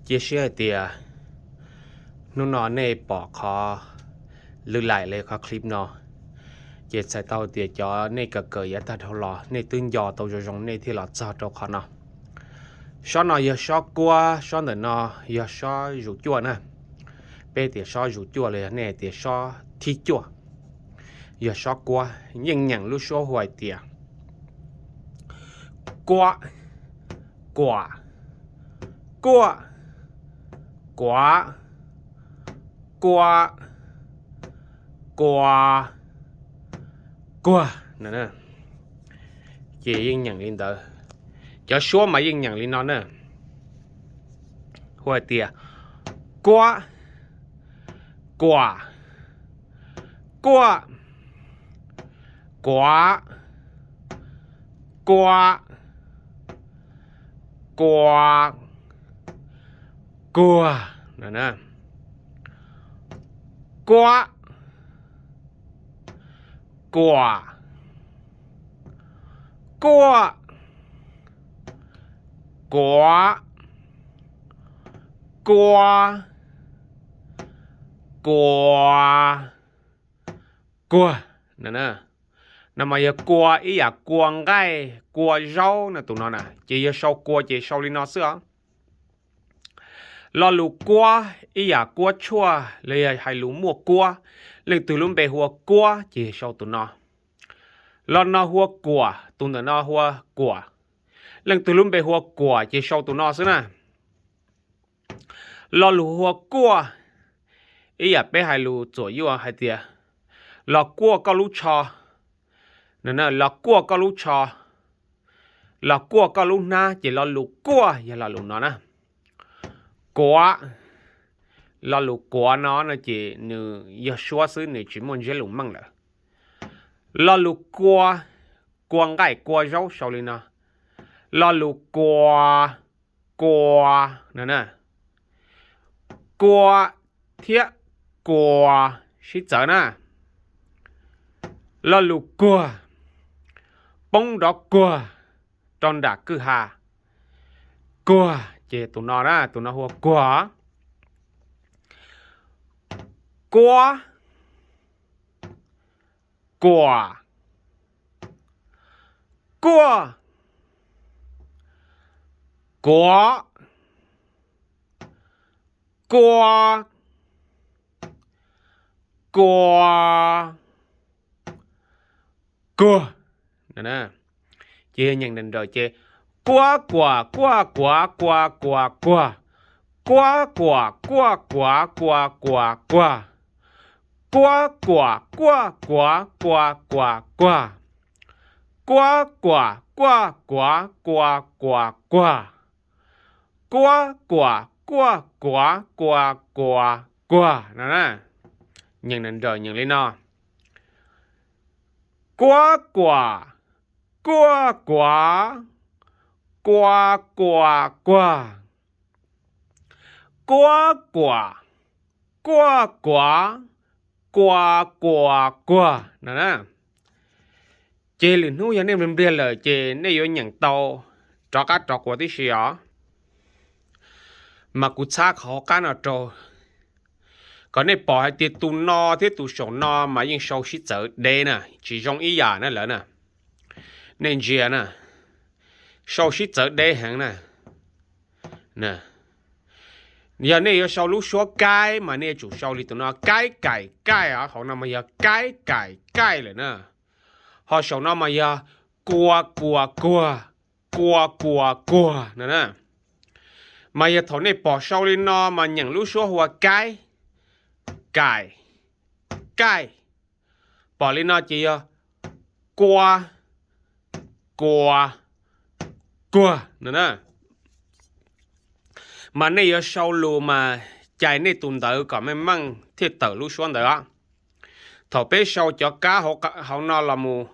Cia siab hais tias hnub no nej pom qhov lwm laim li qhov clip no, ces txhais tau tias cov nej kawm kawm yav tag dhau los nej twb nco tau zoo zoo nej thiaj los txog rau qhov no. Sob no yog sob kuab, sob ntawm no yog sob zuj cuaj na. Peb tias sob zuj cuaj los yog nej tias sob thib cuaj, yog sob kuab. Yeej nyeem lub suab hu hais tias kuab, kuam, kuaj, kuav, kuab, kuag, kuag no. Ces yeej nyeem li ntawd. Cov suab mas yeej nyeem li no na. Hu hais tias kuab, kuam, kuaj, kuav, kuab, kuag, kuag no. Kuab, kuam, kuaj, kuav, kuab, kuag, kuag no. No mas yog kua ib yam kua nqaij kua zaub no tus no na, ces yog sau kua ces sau li no xwb os. Lo lus kuab ib yam kuab tshuaj los yog hais lus muaj kuab, leej twg lub npe hu ua kuab ces yog sau tus no. Lo no hu ua kuam, tus ntawm no hu ua kuam, leej twg lub npe hu ua kuam ces sau tus no xwb na. Lo lus hu ua kuaj, ib yam peb hais lus txuam yuaj hais tias los kuaj koj lub tsho, los kuaj koj lub tsho, los kuaj koj lub hnab, ces lo lus kuaj yog lo lus no na. Kuav, lo lus kuav no no ces nws yog suab xwb, nws tsis muaj ntsiab lus meej lawm. Lo lus kua, kua nqaij kua zaub sau li no. Lo lus kua, kua no na. Kua thiab kua sib txawv na. Lo lus kuag, poob nrov kuag rau nram kwj ha. Kuag ces tus no na, tus no hu ua kuag. Kuab, kuam, kuaj, kuav, kua, kua, kuag. Ces yog nyeem nrawm nrawm ces kuab kuam kuaj kuav kua kuas kuag. Kuab kuam kuaj kuav kua kuas kuag. Kuab kuam kuaj kuav kua kuas kuag. Kuab kuam kuaj kuav kua kuas kuag. Kuab kuam kuaj kuav kua kuas kuag no na. Nyeem nrawm nrawm nyeem li no. Kuab kuam kuaj kuav kua kuas kuag. Kuab kuam kuaj kuav kua kuas kuag no na. Ces lwm hnub yog nej npliag lawm ces nej yuav nyeem tau rov qab rov quas tib si os. Mas kuv txhab qhov hauv qab no rau, kom nej pom hais tias tus no thiab tus saum no mas yeej sau sib txawv deb na, tsis zoo ib yam na lawv na. Nej ntsia na, sau sib txawv deb heev na. Yog nej yuav sau lub suab kaib mas nej yuav tsum sau li tus no, kaib kaim kaij os, hauv no mas yog kaib kaim kaij lawm na. Ho saum no mas yog kua kuas kuag, kua kuas kuag no na. Mas yog thaum nej pom sau li no mas nyeem lub suab hu ua kaib, kaim, kaij. Pom li no ces yog kua, kuas, kuag no na. Mas nej yuav sau lus mas cais nej tus ntawv kom meej meej thiaj tawm lub suab ntawd os. Thaum peb sau cov kab hauv no los mus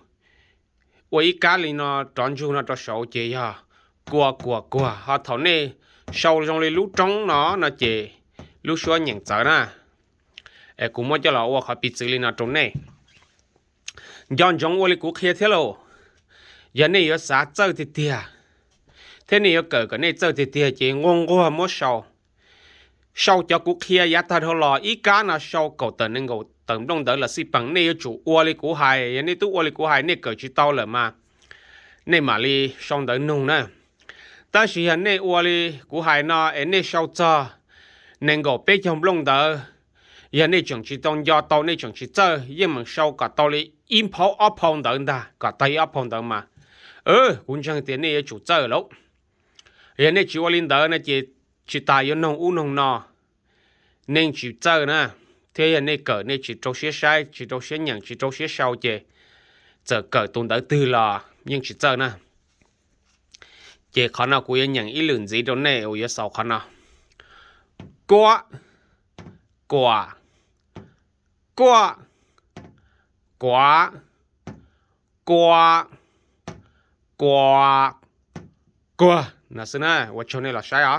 ua ib kab li no rov ntsug no rau saud ces yog kua kuas kuag. Ho thaum nej sau zoo li lub roob no no ces lub suab nyeem txawv na. Es kuv muab coj los ua qhov piv txwv li no rau nej. Nco ntsoov ua li kuv qhia thiab lauj. Yog nej yuav xav txawj tiag tiag, thiab nej yuav kawm kom nej txawj tiag tiag ces nquag nquag muab sau. sau cov kuv qhia yav tag dhau los ib kab no sau kaum tawm nees nkaum tawm nplooj ntawv los xij peem. Nej yuav tsum ua li kuv hais, yog nej twb ua li kuv hais nej kawm tsis tau lawm mas nej mam li sau ntawv nug na. Tab sis yog nej ua li kuv hais no es nej sau txog nees nkaum peb caug nplooj ntawv, yog nej tseem tsis tau nco tau, nej tseem tsis txawj, yeej meem sau kom tau li ib phau ob phau ntawv ntag, kom tau ib ob phau ntawv mas kuv ntseeg tias nej yuav tsum txawj lauj. Yog nej tsis ua li ntawd no ces tsis tas yuav noog ub noog no, nej tsis txawj na. Thiab yog nej kawm nej tsis rau siab saib, tsis rau siab nyeem, tsis rau siab sau ces txawm kawm tus ntawv twg los yeej tsis txawj na. Ces qhov no kuv yuav nyeem ib lwm ntxiv rau nej uas yuav xaus qhov no. Kuab, kuam, kuaj, kuav, kua, kuas, kuag no xwb na. Ua tsaug nej los saib os.